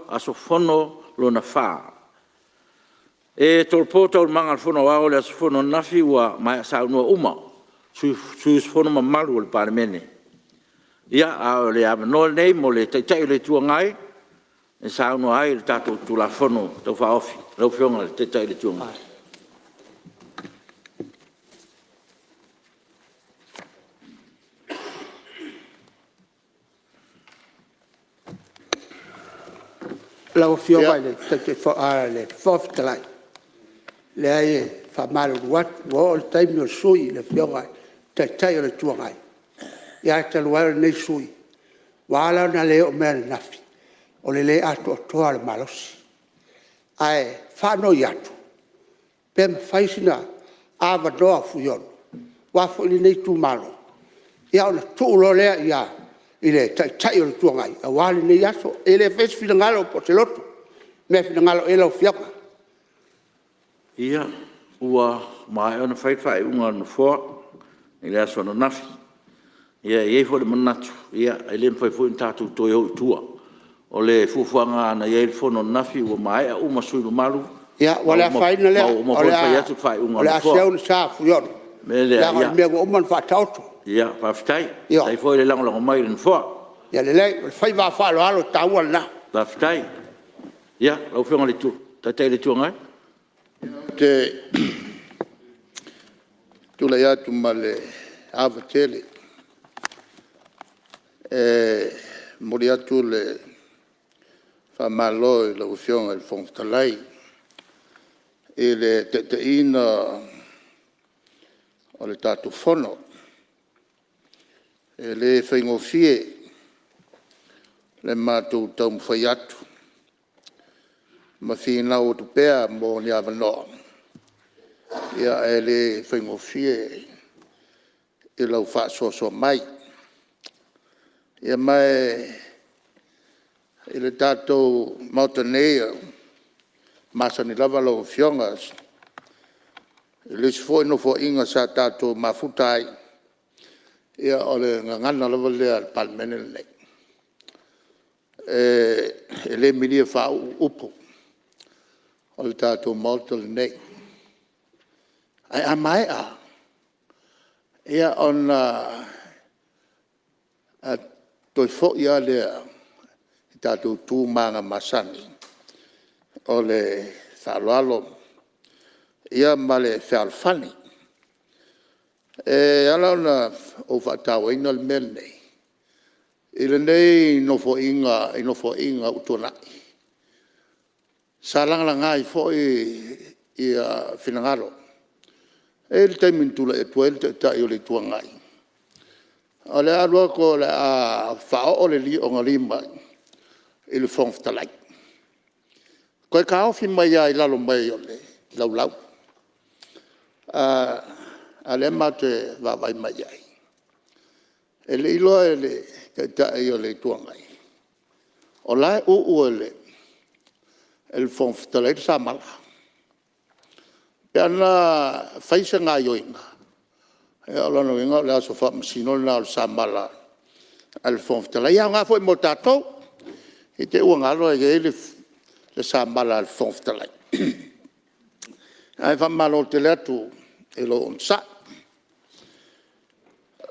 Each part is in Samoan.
Aso Fono lona 4. E tolopo Taualumaga a le Fono Aoao i le aso fono ananafi ua maea saunoa uma sui usufono mamalu o le Palemene. Ia, a o le avanoa lenei mo le Taitai o le Itu Agai e saunoa ai i le tatou Tulafono Tau Faaofi. Lau Afioga i le Taitai o le Itu Agai. Lau Afioga i le Fofoga Fetalai, leai e faamalulu atu ua oo i le taimi o le sui usufono le Afioga i le Taitai o le Itu Agai, ae talu ai o lenei sui usufono ua ala ona le oo mai ananafi o le le atoatoa o le malosi. Ae faanoi atu pe mafai sina avanoa o Fuiono aua foi lenei itumalo, ia ona tuu loa lea i le Taitai o le Itu Agai aua lenei aso. E le faia se finagalo po o se loto, o le mea e finagalo i ai lau Afioga. Ia, ua maea ona fai le faaiuga a le Nofoa i le aso ananafi. E i ai foi le manatu e le mafai foi ona tatou toe o i tua. O le fuafuaga lava na i ai le fono ananafi ua maea uma sui usufono mamalu Ia, ua le ma afaina lea, ua uma o foi ona fai atu le faaiuga a le le a Nofoa. seu le sa o Fuiono O le mea lea, leaga o le mea ua uma ona faataoto. Ia, faafetai. Ioe. Faafetai foi le lagolago mai i le Nofoa. Ia lelei, o le faiva faaaloalo taua lena. Faafetai. Ia, lau Afioga i le Taitai o le Itu Agai. Ou te tulai atu ma le ava tele e momoli atu le faamalo i lau Afioga i le Fofoga Fetalai i le taitaiina o le tatou Fono. E le faigofie le matou taumafai atu ma finau atu pea mo ni avanoa, ae le faigofie i lau faasoasoa mai. Ma i le tatou Maota nei, e masani lava lau Afioga i le isi foi Nofoaiga sa tatou mafuta ai, ia o le gagana lava lea a le Palemene lenei, e le milia faauu upu o le tatou Maota lenei. Ae a maea lava, ona toe foi lava lea i tatou tu ma aga masani o le faaaloalo ma le fealofani. E ala ona ou faatauaina le mea lenei, i lenei Nofoaiga i Nofoaiga ua tuanai, sa lagalaga ai foi finagalo. E i ai le taimi na tulai atu ai le Taitai o le Itu Agai, o le a alu atu o le a faaoo ona lima i le Fofoga Fetalai, toe taofi mai lava i lalo mai o le laulau a o lea matou te vaavaai mai i ai. E le i iloa e le Taitai o le Itu Agai o la e uu e le Fofoga Fetalai le samala. Pe ana fai se gaoioiga, ia o lona uiga o le aso faamasino lena o le samala a le Fofoga Fetalai. E aoga foi mo tatou, i te i ua galo e i ai le samala a le Fofoga Fetalai. Ae faamalo tele atu i lou onosai.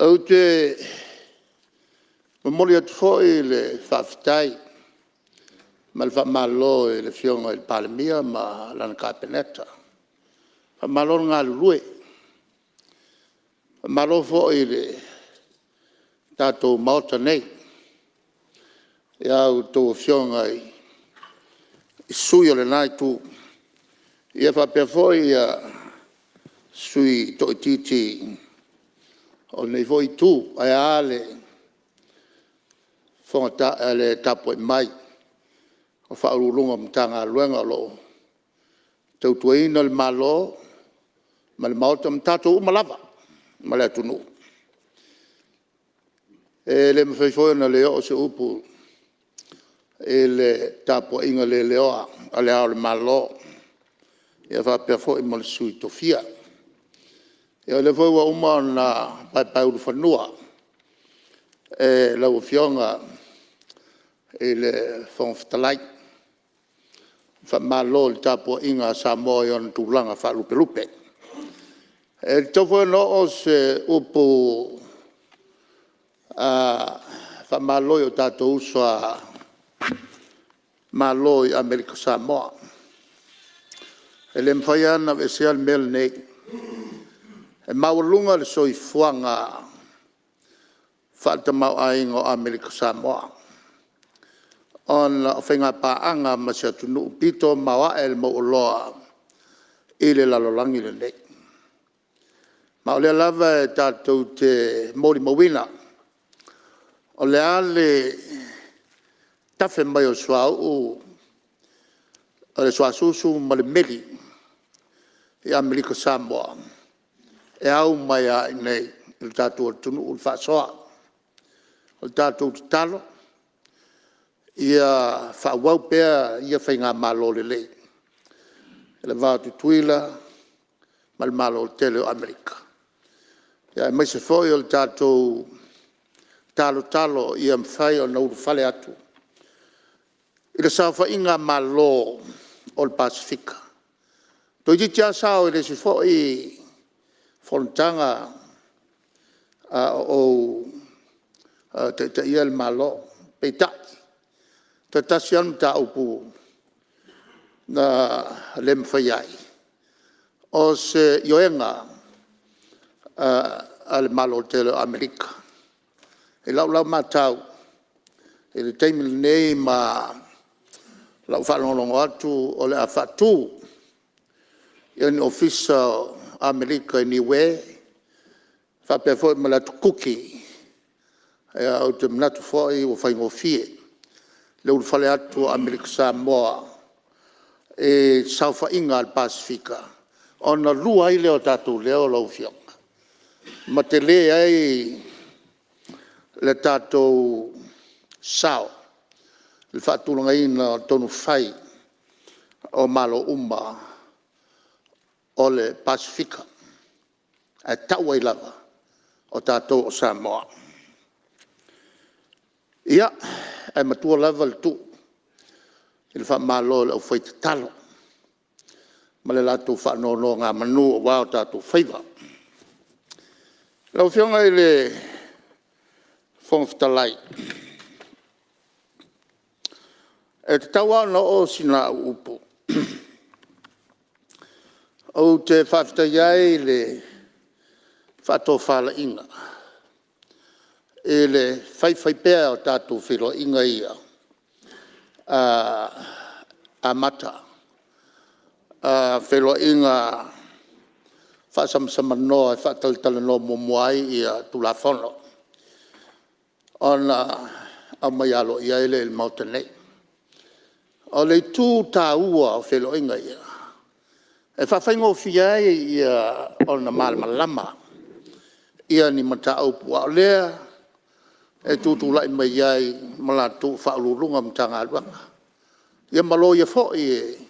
Ou te momoli atu foi le faafetai ma le faamalo i le Afioga i le Palemia ma lana Kapeneta, faamalo le galulue. Faamalo foi i le tatou Maota nei i a outou Afioga i sui usufono o lena Itu faapea foi sui usufono toaitiiti o lenei foi Itu, ae a le tapuai mai a Ofisa Sili o Pulega o Matagaluega o lo o tautuaina le Malo ma le Maota ma tatou uma lava ma le atunuu. E le mafai foi ona le oo se upu i le tapuaiga leleoa a Le Ao o le Malo faapea foi ma le Sui Tofia. Ia o lea foi ua uma ona paepaeulufanua e lau Afioga i le Fofoga Fetalai. Faamalo i le tapuaiga a Samoa i ona tulaga faalupelupe. E tatau foi ona oo se upu faamalo i o tatou uso a Malo i Amerika Samoa. E le mafai lava ona aveesea le mea lenei, e maualuga le soifuaga faaletamaoaiga o Amerika Samoa ona o faigapaaga ma se atunuu pito maoae le mauoloa i le lalolagi lenei. Ma o lea lava e tatou te molimauina, o le a le tafe mai o le suauu, o le suasusu ma le meli i Amerika Samoa, e au mai lava i inei i le tatou atunuu le faasoa. O le tatou tatalo ia faaauau pea ia faigamalo lelei i le va o Tutuila ma le Malo tele o Amerika, aemaise foi o le tatou talotalo ia mafai ona ulufale atu i le saofaiga a Malo o le Pasefika. Toeitiiti lava sao i le isi foi fonotaga a o ou taitaia le Malo, peitai, toe tasi lava le mataupu na le mafai ai, o se ioega a le Malo tele o Amerika. I lau la matau i le taimi lenei ma lau faalogologo atu o le a faatu ni Ofisa o Amerika i Niue faapea foi ma le Atu Kuki. Ou te manatu foi ua faigofie le ulufale atu o Amerika Samoa i le saofaiga a le Pasefika ona lua ai lea o tatou leo lau Afioga, ma tele ai le tatou sao i le faatulagaina o tonufai o Malo uma o le Pasefika, ae tau ai lava o tatou o Samoa. Ia, ae matua lava le tuu i le faamalo i le aufaitatalo ma le latou faanonogamanu aua o tatou faiva. Lau Afioga i le Fofoga Fetalai, e tatau lava ona oo sina au upu ou te faafetaia ai le faatofalaiga i le faifaipea o tatou feiloaiga ia amata, feiloaiga faasamasamanoa e faatalatalanoa muamua ai Tulafono ona aumai aloaia ai lea i le Maota nei. O le itu taua o feiloaiga ia, e faafaigofie ai ona malamalama ni mataupu a o lea e tutulai mai ai ma latou o Ofisa Sili o Pulega o Matagaluega, ia ma loia foi e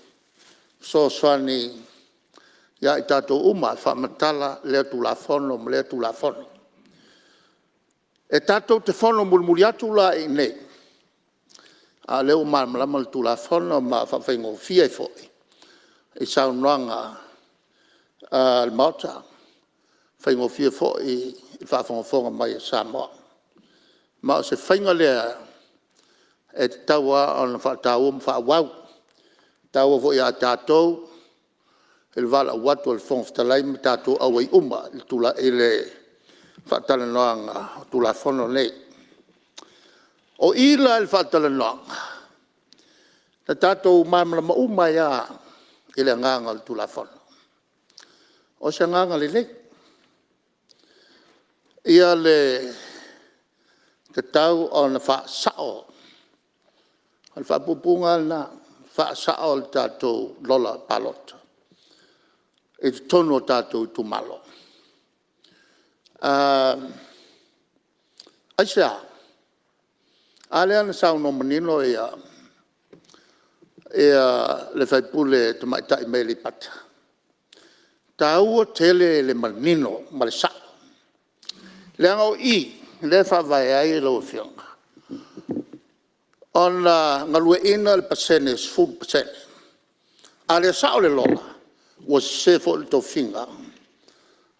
fesoasoani ia i tatou uma e faamatala lea Tulafono ma lea Tulafono. E tatou te fono mulimuli atu la i inei a o lea ua malamalama le Tulafono ma faafaigofie ai foi i saunoaga a le Maota, faigofie foi i le faafogafoga mai a Samoa. Ma o se faiga lea e tatau lava ona faataua ma faaauau. E taua foi ia i tatou i le valaau atu a le Fofoga Fetalai ma tatou auai uma i le faatalanoaga o Tulafono nei. O i la i le faatalanoaga, na tatou malamalama uma ai lava i le agaga o le Tulafono. O se agaga lelei, ia le tatau ona faasa'o, o le faaupuupuuga lava lena, faasa'o le tatou Lola Palota i totonu o tatou itumalo. Aisea? A lea na saunoa manino le sui usufono tamaitai mai Aleipata, e taua tele le manino ma le sa'o leaga o i lea e faavae ai lau Afioga ona galueaiina le pasene e 10%. A le sao le lola ua sese foi le tofiga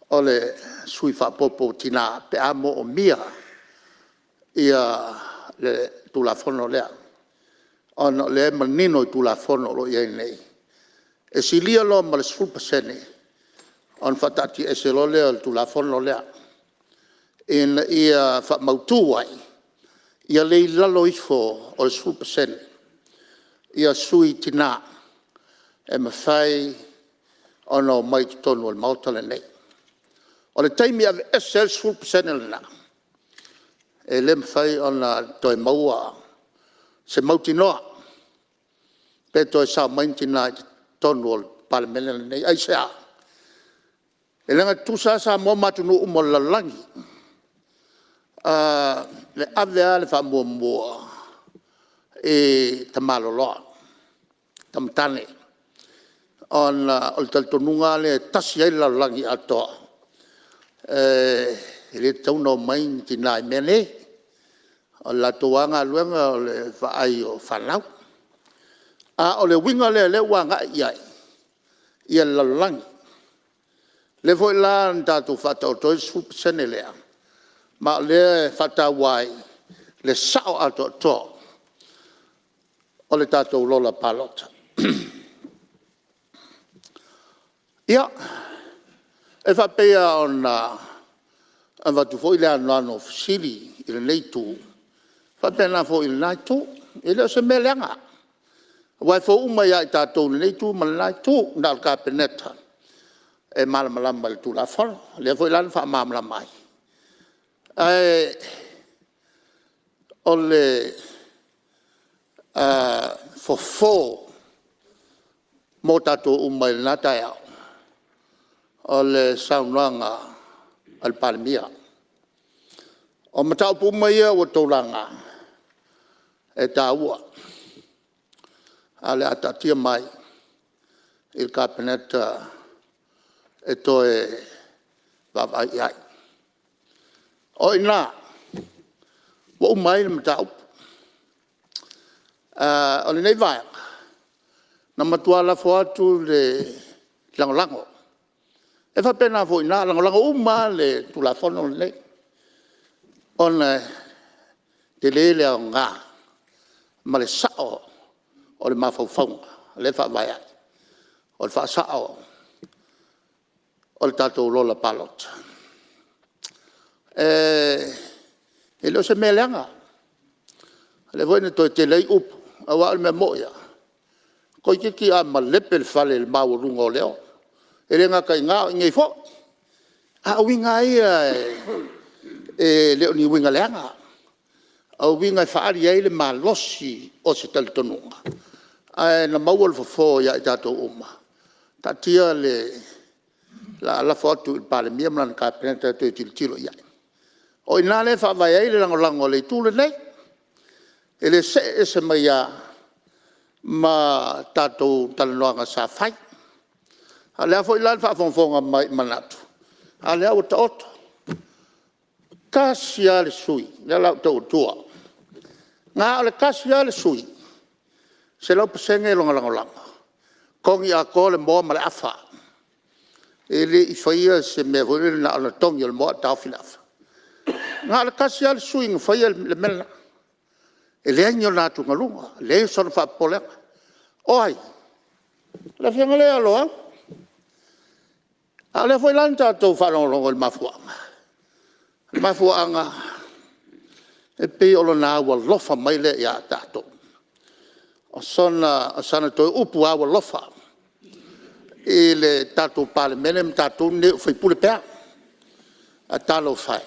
o le sui faaopoopo o Tina pe a moomia le Tulafono lea, ona o lea e manino i Tulafono o lo o i ai nei, e silia loa ma le 10% ona faataatiaese loa lea o le Tulafono lea ina ia faamautu ai ia le i lalo ifo o le 10% sui tina e mafai ona omai i totonu o le Maota lenei. O le taimi e aveese ai le 10% lena, e le mafai ona toe maua se mautinoa pe toe sao mai ni tina i totonu o le Palemene lenei. Aisea? E leaga e tutusa lava Samoa ma atunuu uma o le lalolagi. E ave lava le faamuamua i tamaloloa, tama tane ona o le talitonuga lava lea e tasi ai le lalolagi atoa, e le tatau ona omai ni tina i mea nei. O le latou lava galuega o le vaai o fanau. A o le uiga lea o lea ua agai i ai le lalolagi. O lea foi la na tatou faataoto ai le 10% lea ma o lea e faataua ai le sao atoatoa o le tatou Lola Palota. Ia, e faapei lava ona avatu foi le anoano o fesili i lenei itu faapena foi i lena itu. E le o se mea leaga aua e fou uma ia i tatou i lenei itu ma lena itu. Na o le Kapeneta e malamalama i le Tulafono lea foi la na faamalamalama ai. Ae o le fofo mo tatou uma i lena taeao, o le saunoaga a le Palemia. O mataupu uma ia ua outou laga e taua ae o le a taatia mai i le Kapeneta e toe vaavaai i ai. O i ina ua uma ai le mataupu. O lenei Vaega na matua lafo atu le lagolago, e faapena foi i ina, lagolago uma lava le Tulafono lenei ona e tele le aoga ma le sa'o o le mafaufauga lea e faavae ai, o le faasa'o o le tatou Lola Palota. E le o se mea leaga, o lea foi na toe tele ai upu aua o le mea moni lava toeitiiti a malepe le fale i le maualuga o leo. E le gata i ina a o i inei foi. A o uiga lava ia e le o ni uiga leaga, o uiga e faaali ai le malosi o se talitonuga ae na maua le fofo ia i tatou uma, taatia le a lafo atu i le Palemia ma lana Kapeneta e toe tilotilo i ai. O i ina lea e faavae ai le lagolago a le Itu lenei, e le se'e ese mai lava ma tatou talanoaga sa fai. A o le a foi la le faafogafoga mai i manatu, a o lea ua taoto. E tasi lava le sui usufono lea o le a ou tau atua, na o le tasi lava le sui usufono e 100% lona lagolago, togi atoa le moa ma le afa. E le i faia se mea foi lele na ona togi o le moa ae taofi le afa. Na o le tasi lava le sui usufono na faia le mea lena. E leai ni ona atugaluga, leai sona faapopolega. O ai? O le afioga lea ia Loau. A o lea foi la na tatou faalogologo i le mafuaaga. O le mafuaaga e pei o lona aualofa mai lea ia tatou. O sana toe upu aualofa i le tatou Palemene ma tatou nei o faipule pea. Ae talofa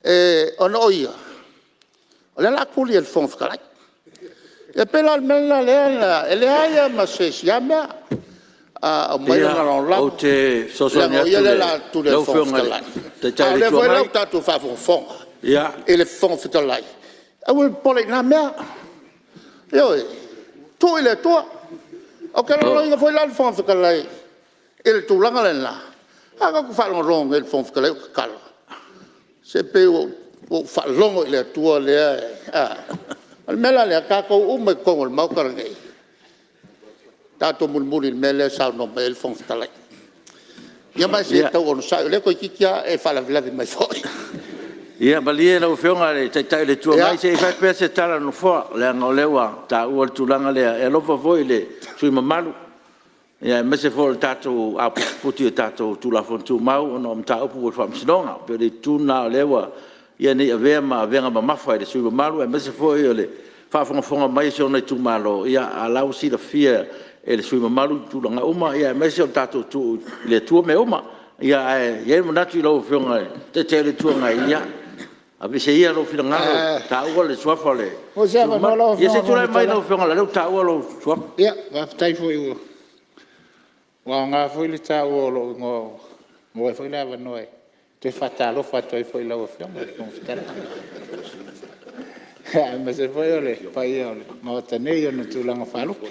e, ona o ia o lea o le a tuli e le Fofoga Fetalai. E pei la o le mea lena lea na… E leai lava ma se isi mea, a aumai lana lagolago Ou te fesoasoani leaga o atu ia i lea o le a tuli e le lau Fofoga Afioga i le Fetalai. Taitai A o o le lea Itu foi la Agai. ua tatou faafogafoga i le Fofoga Fetalai, aua le popole i na mea. Ioe, tuu i le Atua. Ou te lagolagoina foi la le Fofoga Fetalai i le tulaga lena. A lea ou te faalogologo nei i le Fofoga Fetalai o tatalo, se pei ua ou faalogo i le Atua lea e… a. O le mea la lea, tatou uma i totonu o le Maota lenei, tatou mulimuli i le mea lea e saunoa mai ai le Fofoga Fetalai. Ia ma se i tau onosai o lea toeitiiti lava e faalavelave mai foi. Ia malie lau Afioga i le Taitai o le Itu Agai se i fai atu pea se tala a le Nofoa leaga o lea ua taua le tulaga lea. E alofa foi i le sui usufono mamalu aemaise foi o le tatou aputiputi i tatou Tulafono Tumau ona o mataupu ua i le Faamasinoga. E pei o le itu lena o lea ua… Ia ne i avea ma avega mamafa i le sui usufono mamalu aemaise foi o le faafogafoga mai a si ona itumalo, a o la e ua silafia e le sui usufono mamalu tulaga uma aemaise o le tatou tuu i le Atua mea uma. Ae i ai le manatu i lau Afioga i le Taitai o le Itu Agai, ia aveese ia lou finagalo e taua le suafa o le sui usufono mamalu. Maua se avanoa lau Ia se i Afioga i le Fofoga tulai mai Fetalai? lau Afioga leaga o lea ua taua lou suafa. Ia, faafetai foi ua aoga foi le taua o lou igoa ua maua ai foi le avanoa e toe faatalofa atu ai foi i lau Afioga i le Fofoga Fetalai, aemaise foi o le paia o le Maota nei i ona tulaga faalupe.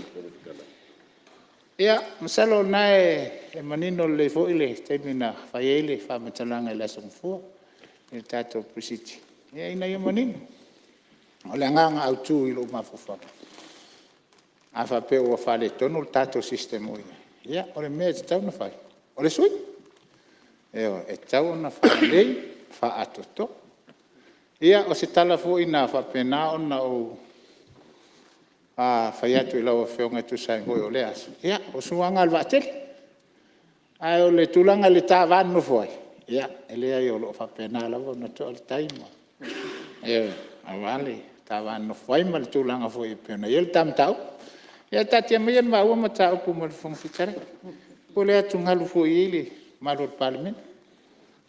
Ia, masalo o lena e manino lelei foi le taimi na fai ai le faamatalaga i le aso Gafua i le tatou Pre-sitting ina ia manino. O le agaga autu i lou mafaufau, a faapea ua faaletonu le tatou system o i ai, ia o le mea e tatau ona fai, o le sui. Ioe, e tatau ona faalelei ma faaatoatoa. Ia, o se tala foi na faapena ona ou fai atu i lau Afioga e tusa ai foi o lea aso, ia o suaga lava o le vaatele. Ae o le tulaga i le ta va nonofo ai, ia e leai o lo o faapena lava ona to'a le tai aua le ta va nonofo ai ma le tulaga foi e pei ona i ai le ta mataupu. Ia taatia maia le maua mataupu ma le Fofoga Fetalai, aua le atugalu foi i ai le mamalu o le Palemene.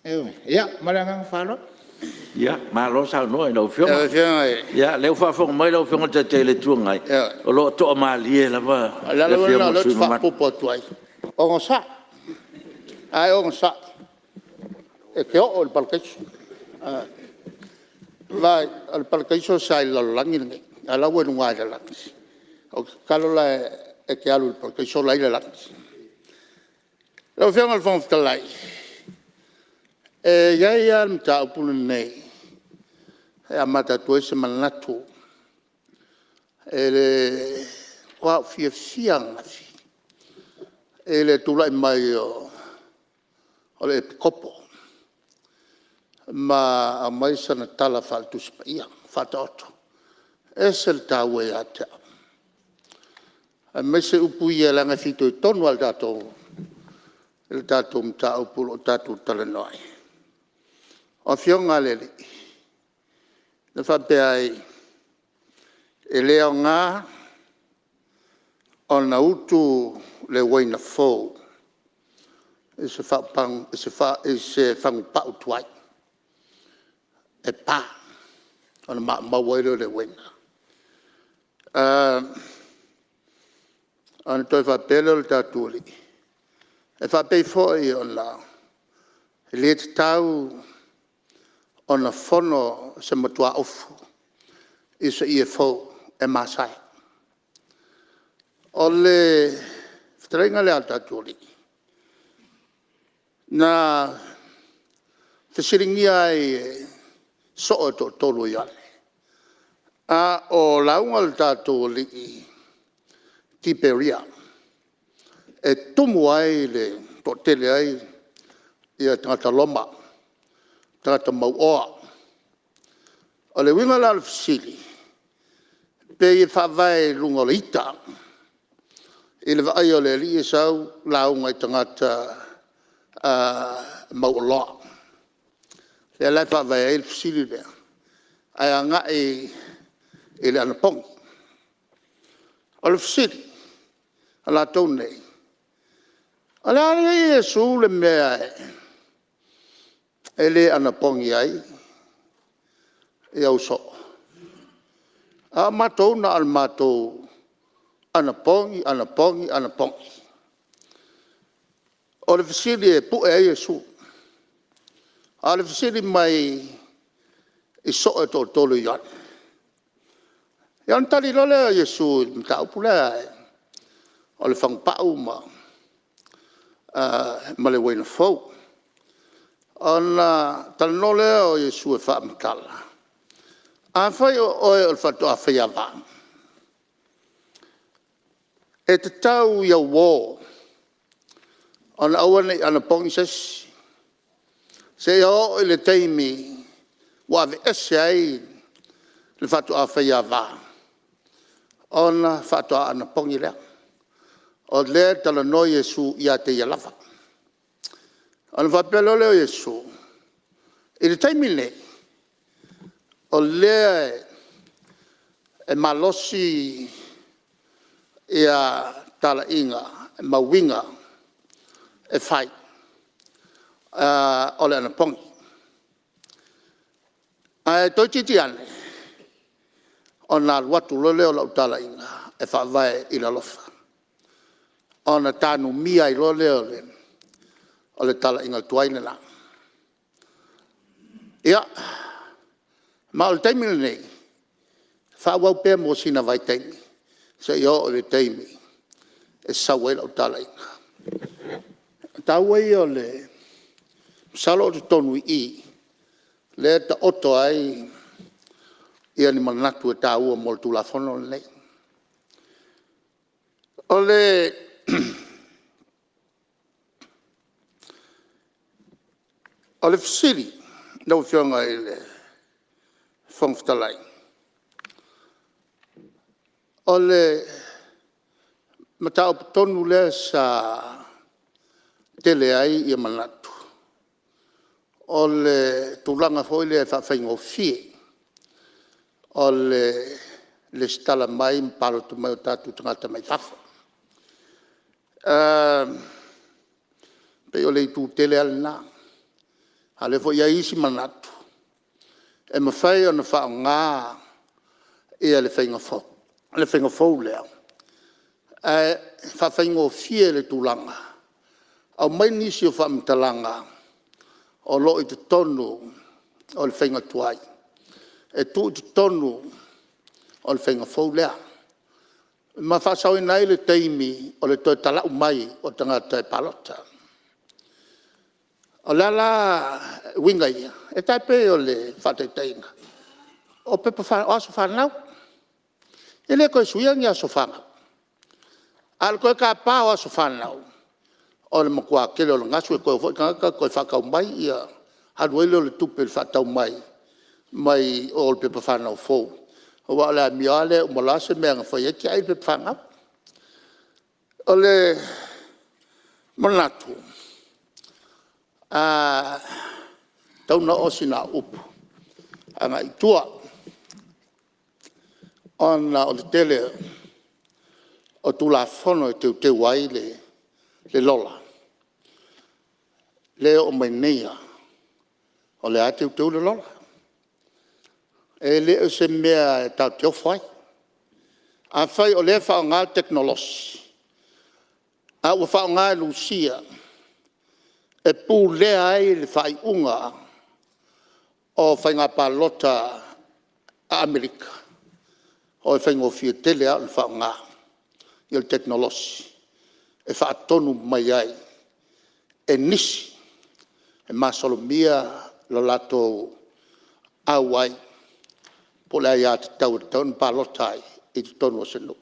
Ioe. Ia ma le agaga faaaloalo. Malo saunoa i lau Afioga. Lau Afioga Ia o lea ua faafofoga mai lau Afioga i le Taitai o le Itu Agai, o lo o toamalie lava O le le ala Afioga lena i o le lea ou sui te usufono mamalu. faaopoopo atu ai, onosai, a e onosai e te oo i le parakaiso. Vaai o le parakaiso sa i le lalolagi lenei a o la ua i luga i le lagi. Ou te tatalo la e te alu i le parakaiso la e i le lagi. Lau Afioga i le Fofoga Fetalai, e i ai lava le mataupu lenei e amata atu ai se manatu. E matua ou fiafia ananafi i le tulai mai o le Epikopo ma aumai sana tala faale-Tusi Paia ua Faataoto. E ese le taua ia te au aemaise upu ia leaga e fitoitonu lava i le tatou mataupu o lo o tatou talanoa ai. O Afioga a le Alii na faapea ai, “E le aoga ona utu le uaina fou i se fagupau tuai, e pa ona maumau ai lea o le uaina.” Ona toe faapea lea o le tatou Alii, “E faapei foi ona le tatau ona fono se matuaofu i se ie fou e masae.” O le fetalaiga lea a le tatou Alii na fesiligia ai e soo e toatolu o Ioane a o lauga le tatou Alii i Tiperia e tumu ai le toatele ai tagata Roma, tagata mauoa. O le uiga la o le fesili e pei e faavae i luga o le ita i le vaai a le Alii e sau lauga i tagata mauoloa. O lea la e faavae ai le fesili lea ae agai i le anapogi. O le fesili a latou nei, o le a alii Iesu le mea e le anapogi ai ou soo? A o matou na o le matou anapogi, anapogi, anapogi. O le fesili e pue ai Iesu, a o le fesili mai i soo e toatolu o Ioane. Ia ona tali loa lea o Iesu i le mataupu lea o le fagupau ma le uaina fou. Ona talanoa lea o Iesu e faamatala, Afai o oe o le faatoa faiava, e tatau i au uo ona aua ne i anapogi se isi seia oo i le taimi ua aveese ai le faatoa faiava ona faatoa anapogi lea. O lea e talanoa Iesu ia te ia lava. Ona faapea loa lea o Iesu, i le taimi lenei o lea e malosi talaiga ma uiga e fai o le anapogi. Ae toeitiiti ane ona alu atu loa lea o lau talaiga e faavae i le alofa ona tanumia ai loa lea o le talaiga tuai lena. Ia, ma o le taimi lenei, faaauau pea mo sina vaitaimi seia oo i le taimi e sau ai lau talaiga. O le taua ia o le… Masalo o totonu i i lea e taoto ai ni manatu e taua mo le Tulafono lenei. O le fesili lau Afioga i le Fofoga Fetalai, o le mataupu tonu lea sa tele ai manatu, o le tulaga foi lea e faafaigofie o le resitala mai ma palota mai o tatou tagata mai fafo. E pei o le itu tele lava lena, a o lea foi e i ai isi manatu e mafai ona faaaoga le faiga fou lea ae faafaigofie le tulaga, aumai nisi o faamatalaga o lo o i totonu o le faiga tuai e tuu i totonu o le faiga fou lea ma faasaoina ai le taimi o le toe tala'u mai o tagata e palota. O le a la uiga ia? E tai pei o le faataitaiga, o aso fanau. E le toe suia ni aso fanau, a o le toe tapa o aso fanau, o le matua tele o le gasu e toe o foi tagata toe faatau mai alu ai lea o le tupe i le faatau mai mai o o le pepa fanau fou aua o le amio lava lea e uma loa se mea na fai ai tiai le pepa fanau. O le manatu, e tatau ona oo sina au upu agai i tua ona o le tele o Tulafono e teuteu ai le Lola, lea e oo mai nei lava o lea lava e teuteu le Lola. E le o se mea e tatou te ofo ai. Afai o lea e faaaoga le tekonolosi a ua faaaoga e Rusia e pulea ai le faaiuga o faiga palota a Amerika, e faigofie tele lava ona faaaoga le tekonolosi e faatonu mai ai e nisi e masalomia lo latou auai po o le aiatatau e tatau ona palota ai i totonu o se nuu.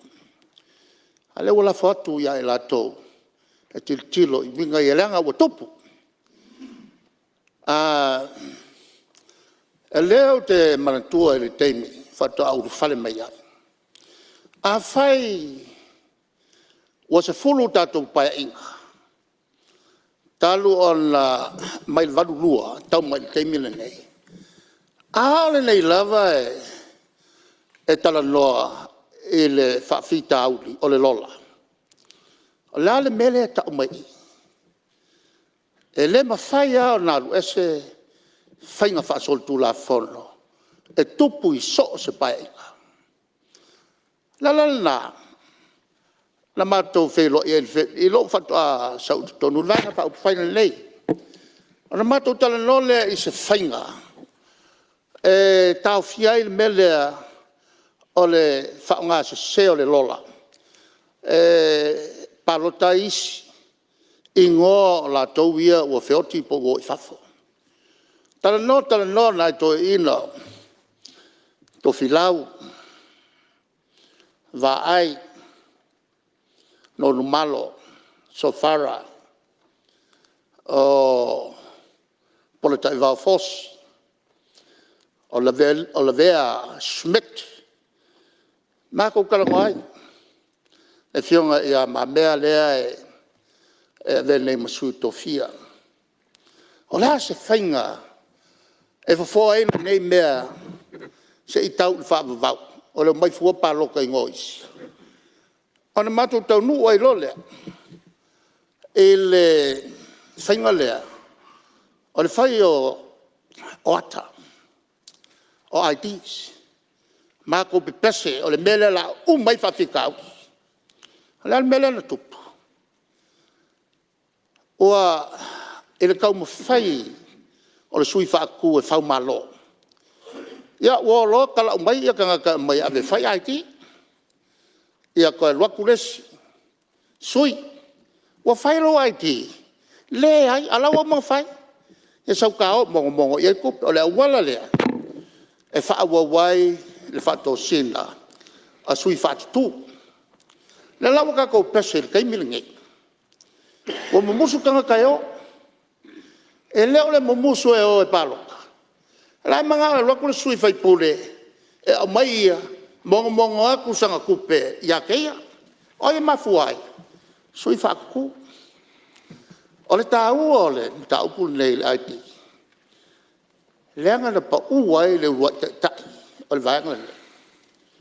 A lea ua lafo atu ia i latou e tilotilo i uiga ia leaga ua tupu. O lea ou te manatua i le taimi faatoa ou ulufale mai ai, afai ua 10 tatou Paeaiga talu ona mai le 1982 e tau mai i le taimi lenei, a o lenei lava e talanoa i le faafitauli o le Lola, o le a le mea lea e ta'u mai i i? E le mafai lava ona alu ese faiga faasolitulafono e tupu i so o se Paeaiga. O le ala lena na matou feiloai ai i lou faatoa sau i totonu i le Vaega Faaupufai lenei, ona matou talanoa lea i se faiga e taofia ai le mea lea o le faaaogasese o le Lola e palota ai isi i igoa o latou ia ua feoti pe ua o i fafo. Talanoa, talanoa nai toeaiina Tofilau, Vaai, Nonumalo, Sofara, o Polataivao Fosi, o Lavea Schmidt. Matou talanoa ai, le Afioga ia Le Mamea lea e avea nei ma Sui Tofia. O le a se faiga e fofo ai lenei mea se i tau i le faavavau, o le omai fua palota i igoa o isi? Ona matou taunuu ai loa lea i le faiga lea o le fai o ata o IDs. Matou pepese o le mea lea o le a uma ai faafitauli. O le a le mea lea na tupu? Ua i le taumafai o le sui faatutu e faumalo, ia ua o loa talau mai tagata e aumai e ave e fai ID. Ia toe alu atu le isi sui, ua fai lou ID? Leai, a o la ua uma ona fai. Ia sau ta o e mogomogo i ai tupe. O le auala lea e faaauau ai le faatosina a sui faatutu. O lea la ua tatou pepese i le taimi lenei, ua mumusu tagata e o. E le o le mumusu e o e palota, o la e manao e alu atu le sui usufono e aumai ia mogomogo atu sana tupe ia te ia. O ai e mafua ai? Sui faatutu. O le taua o le mataupu lenei i le ID leaga na pau ai le uluai taitai o le Vaega lenei.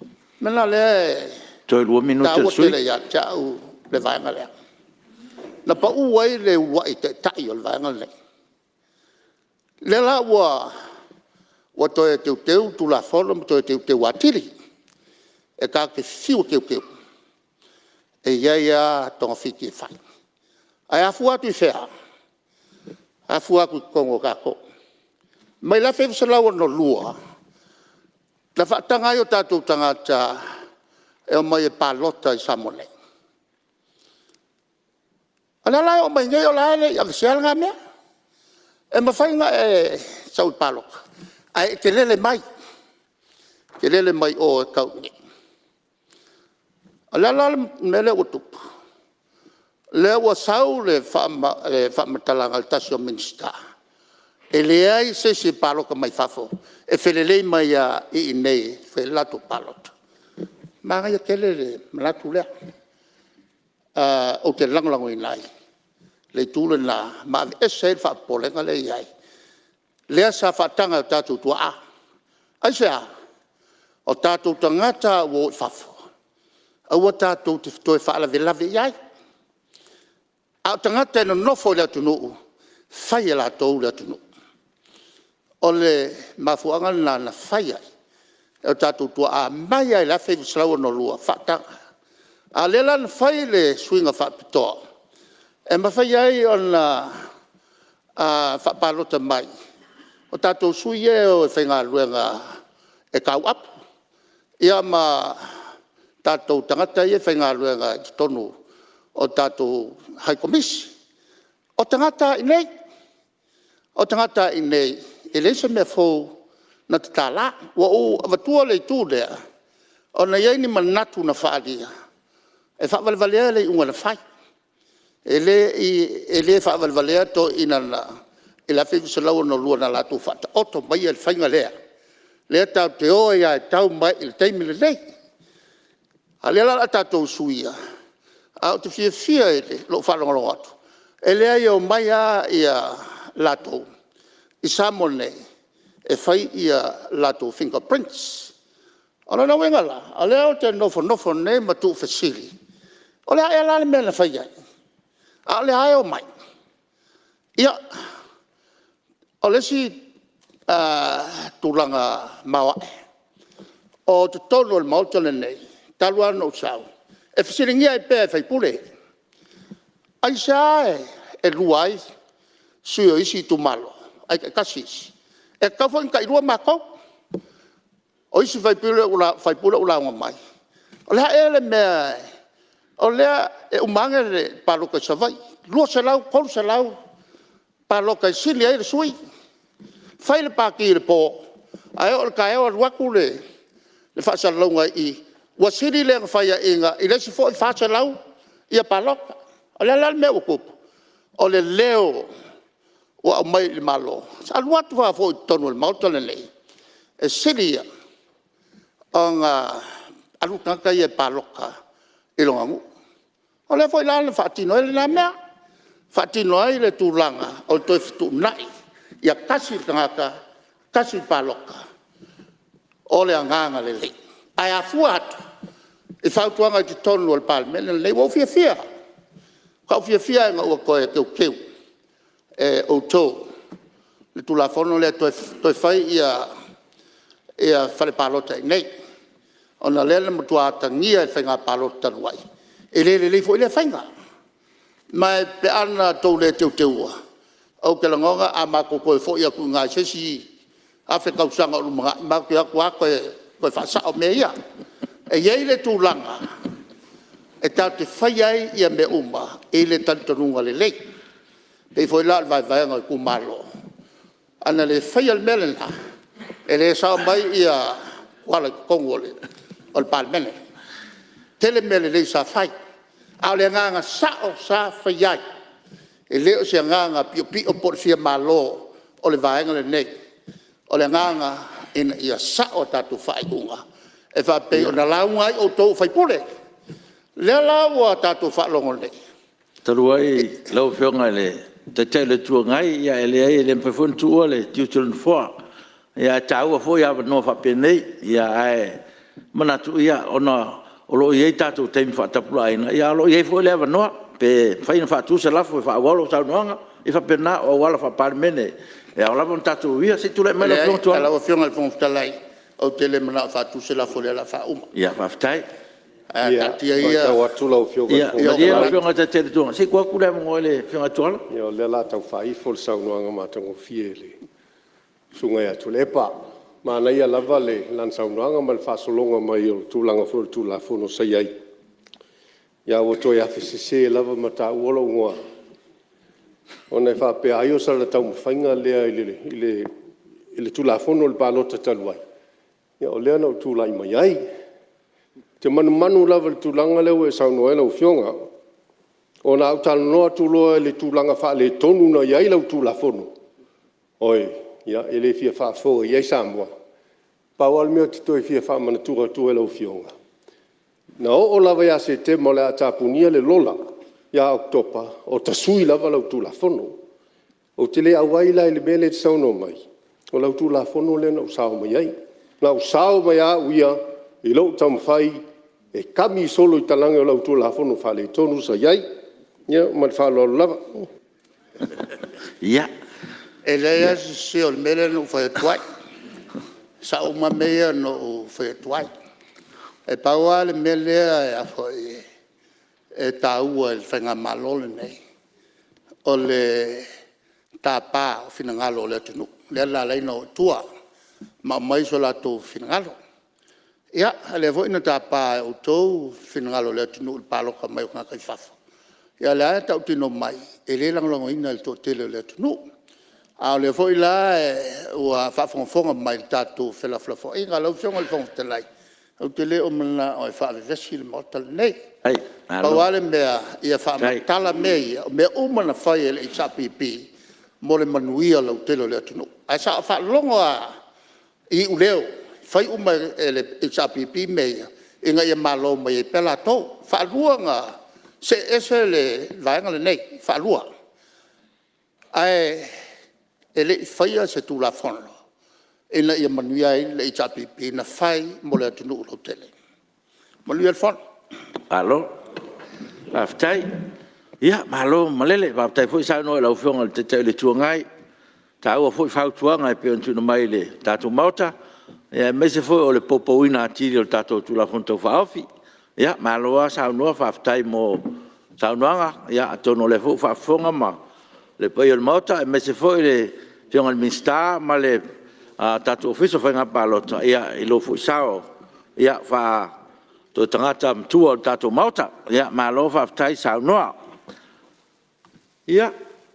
O le mea lena o lea e Toe lua minute o le taua sui usufono. tele ia te au le vaega lea. Na pau ai le uluai taitai o le Vaega lenei. O lea la ua toe teuteu le Tulafono ma toe teuteu atili. E tatou te fiu e teuteu, e i ai lava togafiti e fai. Ae afua atu i fea? E afua atu i totonu o tatou. Mai le 1962 na faataga ai o tatou tagata e omai e palota i Samoa nei. O lea la e oo mai nei o la e le i aveesea lena mea. E mafai ona e sau e palota ae e te lele mai, e te lele mai o e tau i inei. O le a la le mea lea ua tupu? O lea ua sau le faamatalaga a le tasi o Minisita e leai se isi e palota mai fafo e felelei mai lava i inei e fai ai le latou palota. Manaia tele le manatu lea, ou te lagolagoina ai le itu lena ma aveese ai le faapopolega lea e i ai, lea sa faataga e o tatou tuaa. Aisea? O tatou tagata ua o i fafo aua tatou te toe faalavelave i ai, a o tagata e nonofo i le atunuu, e fai e latou le atunuu. O le mafuaaga lena na fai ai e o tatou tuaa mai lava i le 1962, faataga. A o lea la na fai le suiga faapitoa e mafai ai ona faapalota mai o tatou sui ia e o e faigaluega e tauapu ia ma tatou tagata ia e faigaluega i totonu o tatou High Komisi. O tagata lava i inei, o tagata lava i inei e leai se mea fou na tatala. Ua ou avatua le itu lea ona e i ai ni manatu na faaalia e faavalevalea le iuga na fai. E le faavalevalea toeaiina i le 1962 na latou faataoto maia le faiga lea, lea tatou te o ai lava e tau mai i le taimi lenei. A o lea la o le a tatou suia, ae ou te fiafia i lou faalogologo atu, e leai e omai lava latou i Samoa nei e fai latou fingerprints. O lona uiga la, o lea ou te nofonofo nei ma tuufesili, o le a ea la le mea na fai ai a o lea lava e omai? Ia, o le isi tulaga maoae, o totonu o le Maota lenei talu lava ona ou sau, e fesiligia ai pea e sui usufono, aisea e lua ai sui o isi itumalo ae taitasi isi? E tatau foi ona tailua matou. O isi sui usufono ua lauga mai, o le a ea le mea o lea e uma ane le palota i Savaii, 200, 300 palota e sili ai le sui. Fai le pati i le po ae oo i le taeao alu atu le le faasalalauga i i, ua sili lea na faiaina i le isi foi 400 palota. O le a la le mea ua tupu? O le leo ua aumai i le Malo, sa alu atu lava foi i totonu o le Maota lenei, e sili ia ona alu le tagata ia e palota i lona nuu. O lea foi la na faatino ai lena mea, faatino ai le tulaga o le toe fetuunai ia tasi le tagata tasi le palota. O le agaga lelei, ae afua atu i fautuaga i totonu o le Palemene lenei. Ua ou fiafia, ua matua ou fiafia ina ua toe teuteu e outou le Tulafono lea e toe fai fale palota i inei, ona o lea na matua atagia i le faiga palota talu ai e le lelei foi lea faiga. Ma pe ana tou le teuteua, ou te lagona a matou toe foi atu i ina i se isi 1,000 tausaga o lumanai matou te o atu lava toe faasao mea ia. E i ai le tulaga e tatou te faia ai mea uma i le talitonuga lelei. E pei foi la o le vaevaega o itumalo, ana le faia le mea lena, e le sao mai Tuala i totonu o le Palemene. E tele mea lelei sa fai, a o le agaga sao sa fai ai, e le o se agaga piopio po o le fia malo o le Vaega lenei. O le agaga ina ia sao a tatou faaiuga e faapei ona lauga ai outou o sui usufono. O lea la ua tatou faalogo nei… Talu ai lau Afioga i le Taitai o le Itu Agai, ia e leai e le mafai foi ona tuua le tiute o le Nofoa, ae taua foi avanoa faapenei. Ae manatu ona o lo o i ai tatou taimi faatapulaaina, ae o lo o i ai foi le avanoa pe mafai ona faatu se lafo e faaauau lau saunoaga. E faapena, o auala faa-Palemene e ao lava ona tatou uia. Se i tulai mai lau Afioga Tuala. Leai, lau Afioga i le Fofoga Fetalai ou te le manao e faatu se lafo, O lea o le a faauma. Ia faafetai. Ae taatia ia Ia malie lau Afioga i le Taitai o le Itu Agai se i tuu atu le avanoa i le Afioga ia Tuala. Ia o lea o le a tau faaifo le saunoaga matagofie a le Susuga ia Tuilaepa. Manaia lava lana saunoaga ma le faasologa mai o le tulaga foi o le Tulafono sa i ai, ae ua toe afesese lava ma taua lou igoa ona e faapea ai o sana taumafaiga lea i le Tulafono o le Palota talu ai, o lea na ou tulai mai ai. Ou te manumanu lava i le tulaga lea ua e saunoa ai lau Afioga, ona a ou talanoa atu loa i le tulaga faaletonu na i ai lau Tulafono, oi, ia e le fia faafofoga i ai Samoa. Pau lava le mea ou te toe fia faamanatu atua i lau Afioga, na oo lava ia Setema o le a tapunia le Lola ia Oketopa o tasui lava lau Tulafono. Ou te le auai la i le mea lea e te saunoa mai, o lau Tulafono lea na ou sao mai ai. Na ou sao mai lava au ia i lou taumafai e kami solo i talaane o lau Tulafono faaletonu sa i ai. Ia ma le faaaloalo lava. E leai lava se sese o le mea lea na ou fai atu ai. E sao uma lava mea ia na ou fai atu ai. E pau lava le mea lea e taua i le faigamalo lenei, o le tapa o finagalo o le atunuu lea na ala ai ona o i tua ma aumai so latou finagalo. Ia, o lea foi na tapa e outou finagalo o le atunuu i le palota mai o tagata i fafo. Ia o lea lava e tautino mai e le lagolagoina e le toatele o le atunuu. A o lea foi la ua faafogafoga mai i le tatou felafolafoaiga. Lau Afioga i le Fofoga Fetalai, ou te le o manao e faavevesi le Maota lenei. Pau lava le mea ia faamatala mea ia, o mea uma na fai e le HRPP mo le manuia lautele o le atunuu. Ae sa ou faalogo lava i iuleo, fai uma e le HRPP mea ia ina ia malo mai ai pea latou. E faalua ona see ese le Vaega lenei, e faalua. Ae le i faia se Tulafono ina ia manuia ai le HRPP, na fai mo le atunuu lautele. Manuia le fono. Malo faafetai. Ia malo malele, faafetai foi saunoa i lau Afioga i le Taitai o le Itu Agai, e taua foi fautuaga e pei ona tuuina mai i le tatou Maota, aemaise foi o le poupouina atili o le tatou Tulafono Tau Faaofi. Ia malo lava saunoa faafetai mo saunoaga, atonu o lea foi ua faafofoga le paia o le Maota aemaise foi le Afioga i le Minisita ma le tatou Ofisa o Faiga Palota i lou foi sao faa-toetagata matua o le tatou Maota. Malo faafetai saunoa. Ia,